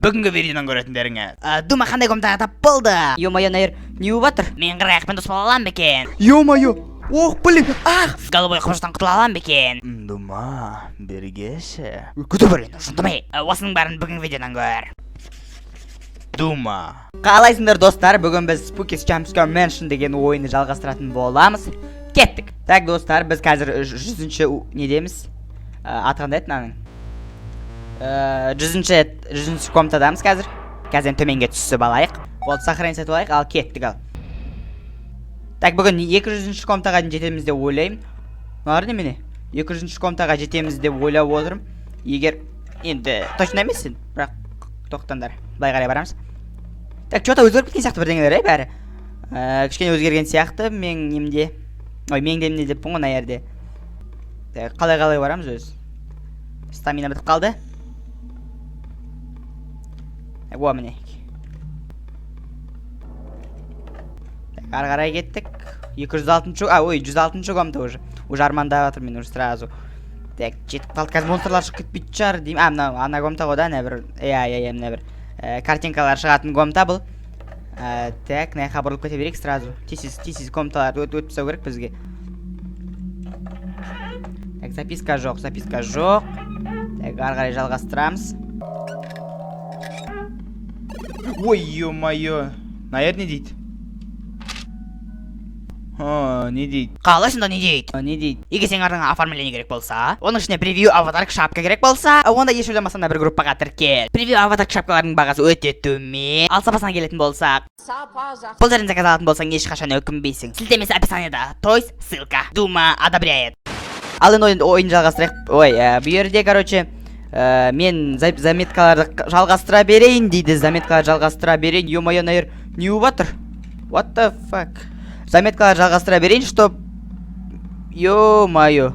Бүгінгі видеодан көретіндеріңіз. Дума қандай комнатаға тап болды? Ё-моё, Найр, не болып жатыр? Мен қырғаяқпен дос бола аламын ба екен? Ё-моё! Ох, блин! Ах! Голубой құбыжықтан құтыла аламын ба екен? Дума, бергеші. Күтіп бір енді, жындымай. Осының бәрін бүгінгі видеодан көр. Дума. Қалайсыңдар, достар? Бүгін біз Spooky's Jumpscare Mansion деген ойынды жалғастыратын боламыз. Кеттік. Так, достар, біз қазір 100-ші недеміз? Аты қандай еді мынаның? 100-ші комнатадамыз қазір. Қазір енді төменге түсіп алайық. Болды, сохранить етіп алайық, ал кеттік ал. Так, бүгін 200-ші комнатаға дейін жетеміз деп ойлаймын. Мыналар немене? 200-ші комнатаға жетеміз деп ойлап отырмын. Егер енді точно емес енді, бірақ тоқтаңдар. Былай қарай барамыз. Так, что-то өзгеріп кеткен сияқты бірдеңелер, бәрі. Кішкене өзгерген сияқты мен немде. Ой, мен немде деппін ғой мына жерде. Так, қалай барамыз өзі? Стамина бітіп қалды. Так, о, міне. Так, ары қарай кеттік. 206-шы, а, ой, 106-шы комната уже. Уже армандап жатырмын мен уже сразу. Так, жетіп қалдық. Қазір монстрлар шығып кетпейтін шығар деймін. А, мынау ана комната ғой да, ана бір. Иә, иә, иә, мына бір. Картинкалар шығатын комната бұл. Так, мына жаққа бұрылып кете берейік сразу. Тез комнаталарды өтіп тастау керек бізге. Так, записка жоқ, записка жоқ. Так, ары қарай жалғастырамыз. Ой, ё-моё. Наер не дейді? О, не дейді? Қалай сонда не дейді? Не дейді? Егер сенің артыңа оформление керек болса, оның ішіне превью, аватарка, шапка керек болса, онда еш ойламастан да бір группаға тіркел. Превью, аватарка, шапкалардың бағасы өте төмен. Ал сапасына келетін болсақ, бұл жерден заказ алатын болсаң, ешқашан өкінбейсің. Сілтемесі описаниеда, то есть ссылка. Дума одобряет. Ал енді ойын жалғастырайық. Ой, бұл жерде, короче, мен заметкаларды жалғастыра берейін дейді. Заметкаларды жалғастыра берейін. Ё-моё, Найр, не болып жатыр? What the fuck? Заметкаларды жалғастыра берейін, чтоб. Ё-моё.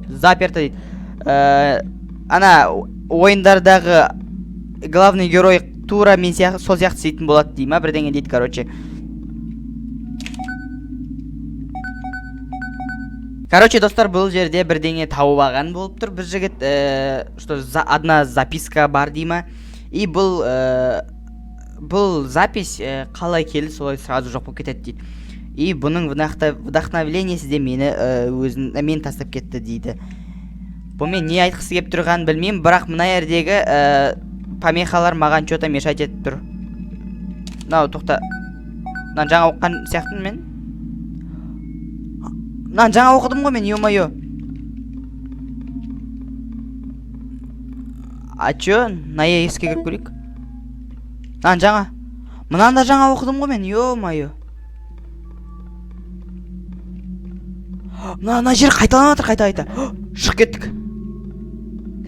Заперто дейді. Ана ойындардағы главный герой тура мен сияқты, сол сияқты істейтін болады дей ма, бірдеңе дейді, короче. Короче, достар, бұл жерде бірдеңе тауып алған болып тұр бір жігіт, что за одна записка бар дей ма. И бұл запись қалай келді, солай сразу жоқ болып кетеді дейді. И бұның вдохновлениесі де мені өзін мені тастап кетті дейді. Бұнымен не айтқысы келіп тұрғанын білмеймін, бірақ мына жердегі помехалар маған что-то мешать етіп тұр. Мынау тоқта. Мынаны жаңа оқыған сияқтымын мен. Мынаны жаңа оқыдым ғой мен, ё-моё. А чё? Мына есікке кіріп көрейік. Мынаны жаңа. Мынаны да жаңа оқыдым ғой мен, ё-моё. Мына жер қайталанып жатыр қайта-қайта. Шығып кеттік.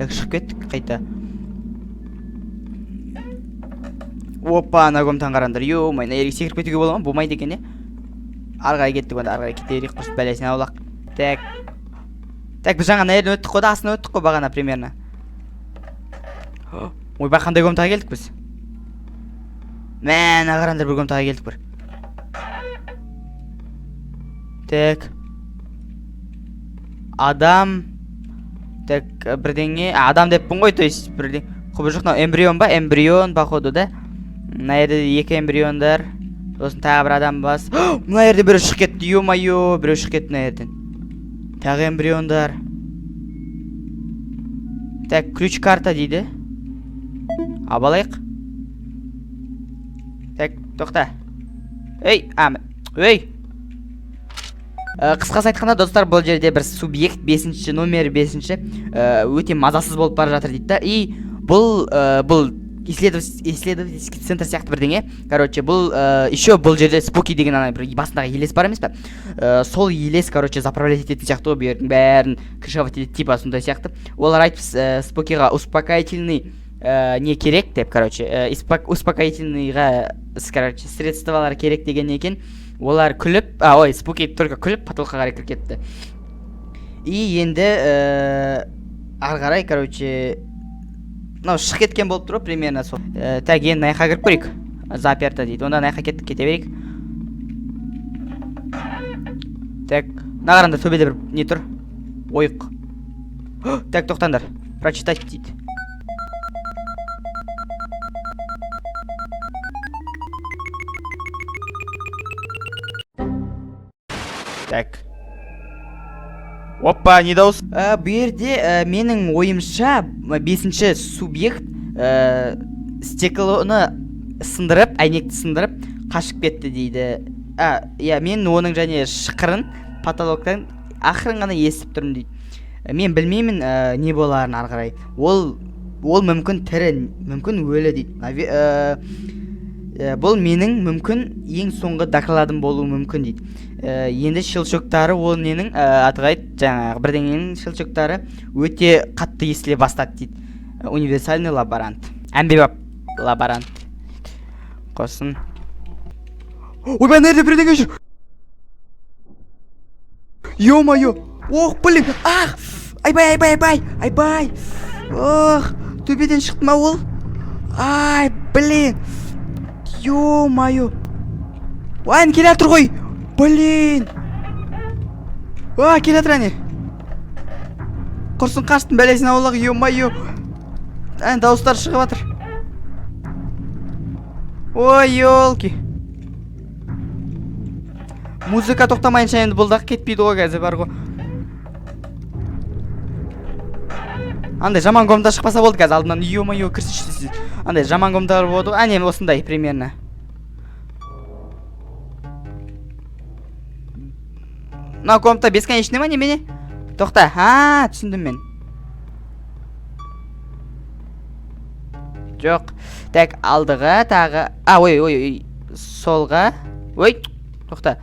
Так, шығып кеттік қайта. Опа, ана комнатаны қараңдар. Ё-моё, мына жерге секіріп кетуге бола ма? Болмайды екен, е? Ары қарай кеттік онда, ары қарай кете берейік, құрсын бәлесін аулақ. Так. Так, біз жаңа мына жерден өттік қой да, астынан өттік қой бағана примерно. Ойбай, қандай комнатаға келдік біз? Мә, мына қараңдар, бір комнатаға келдік бір. Так. Адам. Так, бірдеңе. А, адам деппін ғой, то есть бірдеңе. Құбыжық мынау эмбрион ба? Эмбрион, походу, да? Мына жерде екі эмбриондар. Сосын тағы бір адам бас. Мына жерде біреу шығып кетті, ё-моё, біреу шығып кетті мына жерден. Тағы эмбриондар. Так, ключ карта дейді. Алып алайық. Так, тоқта. Ей, а, ей. Қысқасы айтқанда, достар, бұл жерде бір субъект 5-ші, номер 5-ші, өте мазасыз болып бара жатыр дейді да. И бұл исследовательский центр сияқты бірдеңе. Короче, бұл, еще бұл жерде Спуки деген ана бір басындағы елес бар емес пе? Сол елес, короче, заправлять ететін сияқты ғой, бұл жердің бәрін крышевать етеді, типа сондай сияқты. Олар айтып, Спукиға успокоительный не керек деп, короче, успокоительныйға, короче, средстволар керек деген екен. Олар күліп, а, ой, Спуки только күліп потолокқа қарай кіріп кетті. И енді ары қарай, короче, мынау шығып кеткен болып тұр ғой примерно сол. Так, енді мына жаққа кіріп көрейік. Заперто дейді. Онда мына жаққа кеттік, кете берейік. Так, мына қараңдар, төбеде бір не тұр? Ойық. Так, тоқтаңдар. Прочитать дейді. Так, опа, не дауыс? Бұл жерде менің ойымша, бесінші субъект стеклоны сындырып, әйнекті сындырып қашып кетті дейді. А, иә, мен оның және шықырын потолоктан ақырын ғана естіп тұрмын дейді. Мен білмеймін не боларын ары қарай. Ол мүмкін тірі, мүмкін өлі дейді. Бұл менің мүмкін ең соңғы докладым болуы мүмкін дейді. Енді щелчоктары ол ненің, аты қалай еді, жаңағы бірдеңенің щелчоктары өте қатты естіле бастады дейді. Универсальный лаборант. Әмбебап лаборант. Қосын. Ойбай, ана жерде бірдеңе жүр! Ё-моё! Ох, блин! Ах! Айбай, айбай, айбай! Айбай! Ох, төбеден шықты ма ол? Ай, блин! Ё-моё! Ой, келе жатыр ғой! Блин! А, келе жатыр әне! Құрсын, қаштым, бәлесін аулақ, ё-моё! Әне, дауыстар шығып жатыр. Ой, ёлки! Музыка тоқтамайынша енді бұл да кетпейді ғой қазір бар ғой. Андай жаман комната шықпаса болды қазір алдынан, ё-моё, кірсінші сіз. Андай жаман комнаталар болады ғой, әне осындай примерно. Мынау комната бесконечный ма немене? Тоқта, а, түсіндім мен. Жоқ. Так, алдыға тағы, а, ой, ой, ой, солға. Ой, тоқта.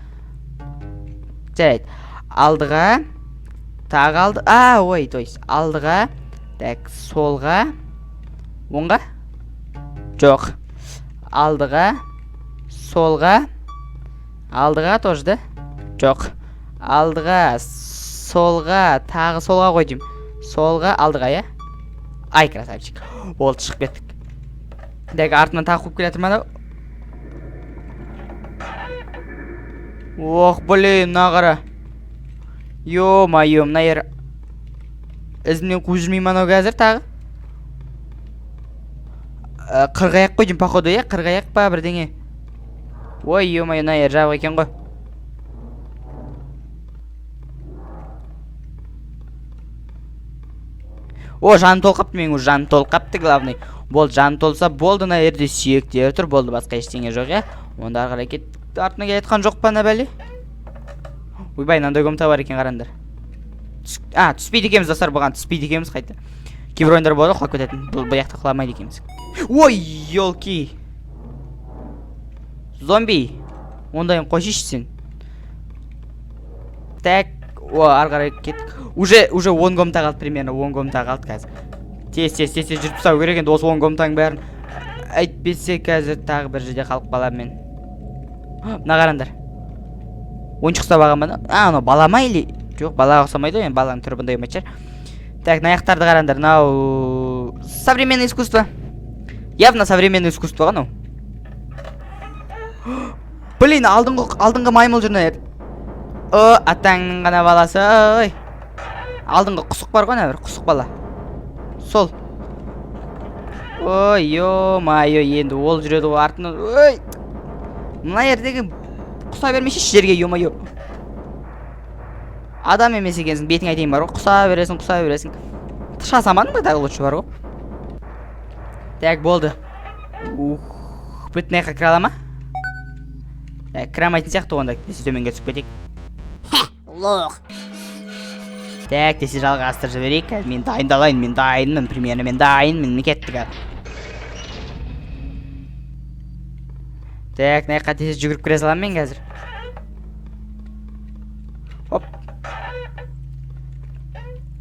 Жарайды. Алдыға, тағы алды, а, ой, то есть алдыға, так, солға, оңға? Жоқ. Алдыға, солға, алдыға тоже да? Жоқ. Алдыға, солға, тағы солға қой деймін. Солға, алдыға, иә? Ай, красавчик. Болды, шығып кеттік. Так, артынан тағы қуып келе жатыр ма анау? Ох, блин, мына қара. Ё-моё, мына жер ізімнен қуып жүрмей ме анау қазір тағы? Қырғаяқ қой деймін, походу, иә? Қырғаяқ па бірдеңе? Ой, ё-моё, мына жер жабық екен ғой. О, жаным толып қапты менің, уже жаным толып қапты, главный. Болды, жаным толса болды, мына жерде сүйектер тұр, болды, басқа ештеңе жоқ, иә? Онда ары қарай кет. Артына келе жатқан жоқ па ана бәле? Ойбай, мынандай комната бар екен, қараңдар. Түспейді екенбіз, достар, бұған түспейді екенбіз қайта. Кейбір ойындар болады ғой, құлап кететін. Бұл жақта құламайды екенбіз. Ой, ёлки. Зомби. Ондайын қойсайшы сен. Так, о, ары қарай кеттік. Уже 10 комната қалды примерно, 10 комната қалды қазір. Тез, тез, тез, тез жүріп тастау керек енді осы 10 комнатаның бәрін. Әйтпесе қазір тағы бір жерде қалып қаламын мен. Мына қараңдар. Ойыншық ұстап алған ба? А, анау бала ма или? Жоқ, балаға ұқсамайды ғой, енді баланың түрі бұндай болмайтын шығар. Так, мына жақтарды қараңдар. Мынау современное искусство. Явно современное искусство ғой анау. Блин, алдыңғы маймыл жүр мына жерде. О, атаңның ғана баласы, ой. Алдыңғы құсық бар ғой, ана бір құсық бала. Сол. Ой, ё-моё, енді ол жүреді ғой артынан. Ой. Мына жердегі құса бермеші жерге, ё-моё. Адам емес екенсің, бетіңе айтайын бар ғой, құса бересің, құса бересің. Тыша самадың ба тағы лучше бар ғой. Так, болды. Ух, бүт мына жаққа кіре ала ма? Так, кіре алмайтын сияқты онда, десе төменге түсіп кетейік. Лох. Так, десе жалғастырып жіберейік. Қазір мен дайындалайын, мен дайынмын, примерно мен дайынмын, міне кеттік ал. Так, мына жаққа тез жүгіріп кіре саламын мен қазір. Оп.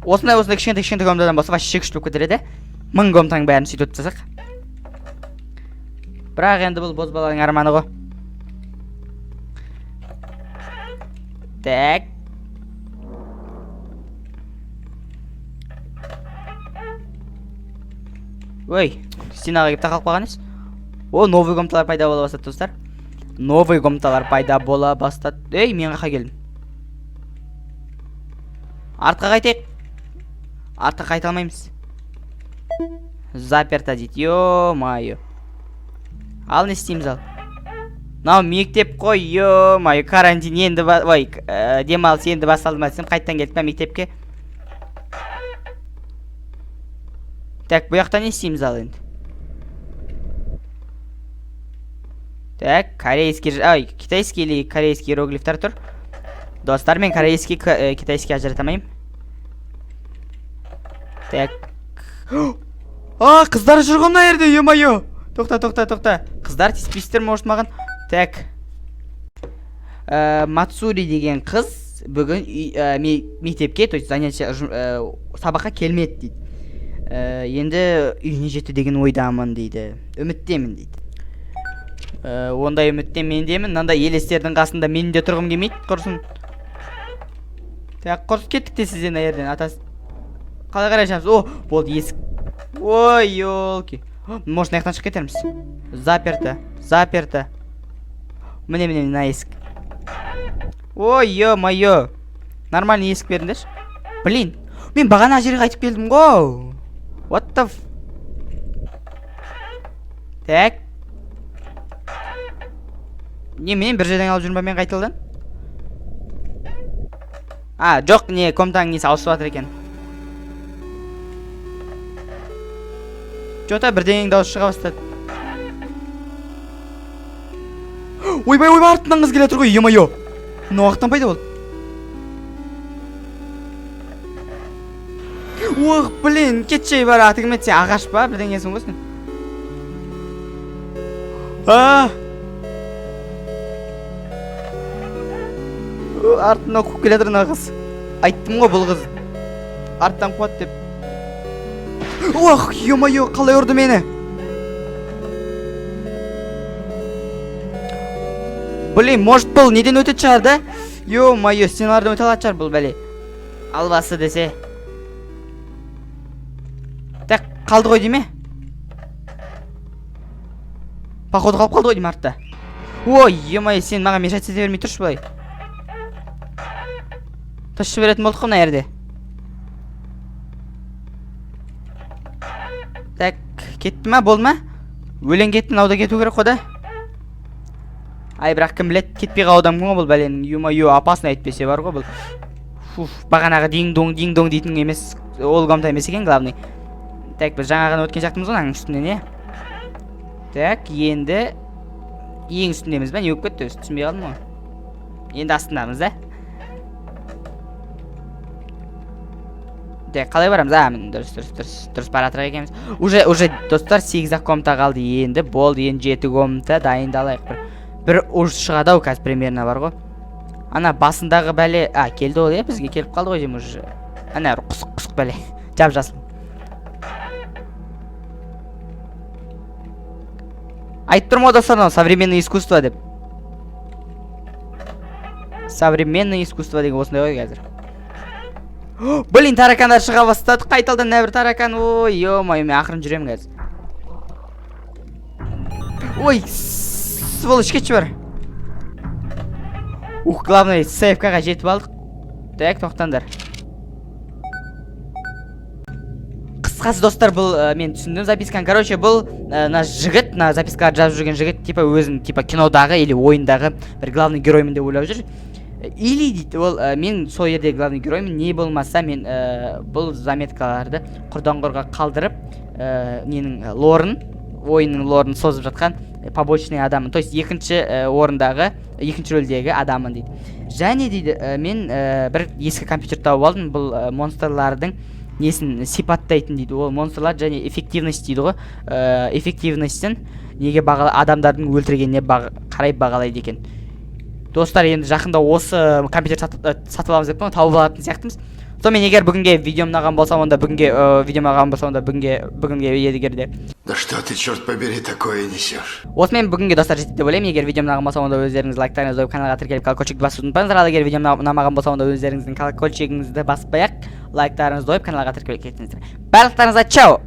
Осындай осындай кішкентай кішкентай комнатадан болса вообще күшті болып кетер еді. 1000 комнатаның бәрін сөйтіп өтіп тастасақ. Бірақ енді бұл бозбаланың арманы ғой. Так. Ой, стенаға келіп тақалып қалған ес. О, новый комнаталар пайда бола бастады, достар. Новый комнаталар пайда бола бастады. Ей, мен қаяққа келдім? Артқа қайтайық. Артқа қайта алмаймыз. Заперто дейді. Ё-моё. Ал не істейміз ал? Мынау мектеп қой, ё-моё, карантин енді ой, демалыс енді басталды ма десем, қайтадан келдік па мектепке. Так, бұл жақта не істейміз ал енді? Так, корейский, ай, китайский или корейский иероглифтер тұр. Достар, мен корейский, китайский ажырата алмаймын. Так. А, қыздар жүр ғой мына жерде, ё-моё. Тоқта, тоқта, тоқта. Қыздар тиіспейсіздер, может, маған. Так. Мацури деген қыз бүгін мектепке, то есть занятие, сабаққа келмеді дейді. Енді үйіне жетті деген ойдамын дейді. Үміттемін дейді. Ондай үмітте мен демін. Мынандай елестердің қасында мен де тұрғым келмейді, құрсын. Так, құрсын, кеттік те сізден ана жерден, атасы. Қалай қарай ашамыз? О, болды, есік. Ой, елки. Может, мына жақтан шығып кетерміз. Заперто, заперто. Міне, міне, мына есік. Ой, ё-моё. Нормальный есік беріңдерші. Блин, мен бағана жерге қайтып келдім ғой. What the Так. Не, мен бір жерден алып жүрмін ба мен қайтадан? А, жоқ, не, комнатаның несі ауысып жатыр екен. Чё-то бірдеңенің дауысы шыға бастады. Ойбай, ойбай, артынан қыз келе жатыр ғой, ё-моё. Мынау ақтан пайда болды. Ох, блин, кетші, бар, аты кім еді, сен ағаш па, бірдеңесің ғой сен? А! Артынан қуып келе жатыр мына қыз. Айттым ғой, бұл қыз арттан қуады деп. Ох, ё-моё, қалай ұрды мені? Блин, может, бұл неден өтетін шығар да? Ё-моё, стеналардан өте алатын шығар бұл бәле. Албасы десе. Так, қалды ғой деме? Походу қалып қалды ғой деймін артта. Ой, ё-моё, сен маған мешать ете бермей тұршы былай. Тышып беретін болдық қой мына жерде. Так, кетті ма, болды ма? Өлең кетті, мынау да кету керек қой да. Ай, бірақ кім біледі, кетпей қалуы да мүмкін ғой бұл бәленің. Ё-моё, опасно әйтпесе бар ғой бұл. Фуф, бағанағы динг-донг, динг-донг дейтін емес, ол комната емес екен, главный. Так, біз жаңа ғана өткен сияқтымыз ғой ананың үстінен, иә? Так, енді ең үстіндеміз ба? Не болып кетті өзі? Түсінбей қалдым ғой. Енді астындамыз да. Так, қалай барамыз? А, міне, дұрыс, дұрыс, дұрыс, дұрыс бара жатыр екенбіз. Уже, достар, 8 ақ комната қалды енді. Болды, енді 7 комната дайындалайық бір. Бір уж шығады ау қазір примерно бар ғой. Ана басындағы бәле, а, келді ол, иә, бізге келіп қалды ғой деймін уже. Ана құсық, құсық бәле, жап-жасыл. Айтып тұрмын ғой, достар, мынау современное искусство деп. Современное искусство деген осындай ғой қазір. Блин, таракандар шыға бастады. Қайталдан нәбір таракан. Ой, ё-моё, мен ақырын жүремін қазір. Ой, сволочь, кетші бар. Ух, главное, сейфкаға жетіп алдық. Так, тоқтаңдар. Қысқасы, достар, бұл мен түсіндім записканы. Короче, бұл мына жігіт, мына запискаларды жазып жүрген жігіт, типа өзін типа кинодағы или ойындағы бір главный героймын деп ойлап жүр. Или дейді ол, мен сол жерде главный героймын, не болмаса мен бұл заметкаларды құрдан құрға қалдырып, ненің лорын, ойынның лорын созып жатқан побочный адаммын, то есть екінші орындағы, екінші рөлдегі адаммын дейді. Және дейді, мен бір ескі компьютер тауып алдым, бұл монстрлардың несін сипаттайтын дейді. Ол монстрлар және эффективность дейді ғой, эффективностін неге бағала, адамдардың өлтіргеніне қарай бағалайды екен. Достар, енді жақында осы компьютер сатып аламыз деп тауып алатын сияқтымыз. Сонымен, егер бүгінге видеом ұнаған болса, онда бүгінге видеом ұнаған болса, онда бүгінге егер де Да что ты, черт побери, такое несешь? Осымен бүгінге, достар, жетті деп ойлаймын. Егер видеом ұнаған болса, онда өздеріңіз лайктарыңызды қойып, каналға тіркеліп, колокольчикті басуды ұмытпаңыздар. Ал егер видеом ұнамаған болса, онда өздеріңіздің колокольчигіңізді баспай ақ, лайктарыңызды қойып, каналға тіркеліп кетіңіздер. Барлықтарыңызға чао!